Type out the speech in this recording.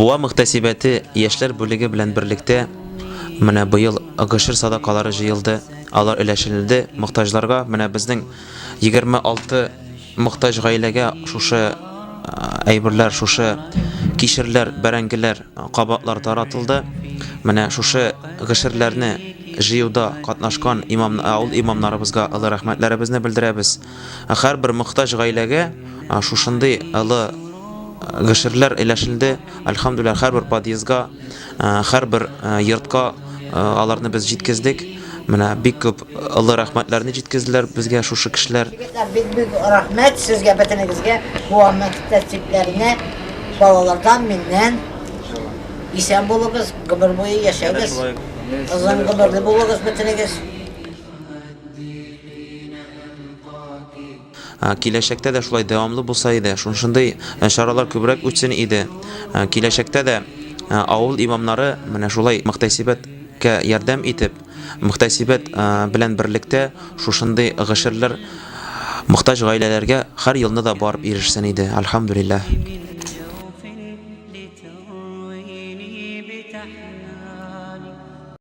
Буа мөхтәсибәте яшьләр бүлеге белән берлектә менә быел гошер садакалары җыелды, алар өләшенелде мохтаҗларга. Менә безнең 26 мохтаҗ гаиләгә шушы әйберләр, шушы кишерләр, бәрәңгеләр, кабаклар таратылды. Менә шушы гошерләрне җыюда катнашкан имам, авыл имамнарыбызга олы рәхмәтләребезне белдерәбез. Һәрбер мохтаҗ гаиләгә шушындый олы гошерләр өләшелде. Әлхәмдүлилләһ, һәрбер подъездга, һәрбер йортка аларны без җиткездек. Менә бик күп олы рәхмәтләрне җиткезделәр безгә шушы кешеләр. Егетләр, бик-бик рәхмәт сезгә бөтенегезгә, бу мөхтәсибләренә, балалардан, миннән. Исән булыгыз, гомер буе яшәгез. Озын гомерле булыгыз бөтенегез. Киләчәктә дә шулай дәвамлы булса иде, шушындый чаралар күбрәк үтсен иде. Киләчәктә дә авыл имамнары менә шулай мөхтәсибәткә ярдәм итеп, мөхтәсибәт белән берлектә шушындый гошерләр мохтаҗ гаиләләргә һәр елны да барып ирешсен иде. Әлхәмдүлилләһ.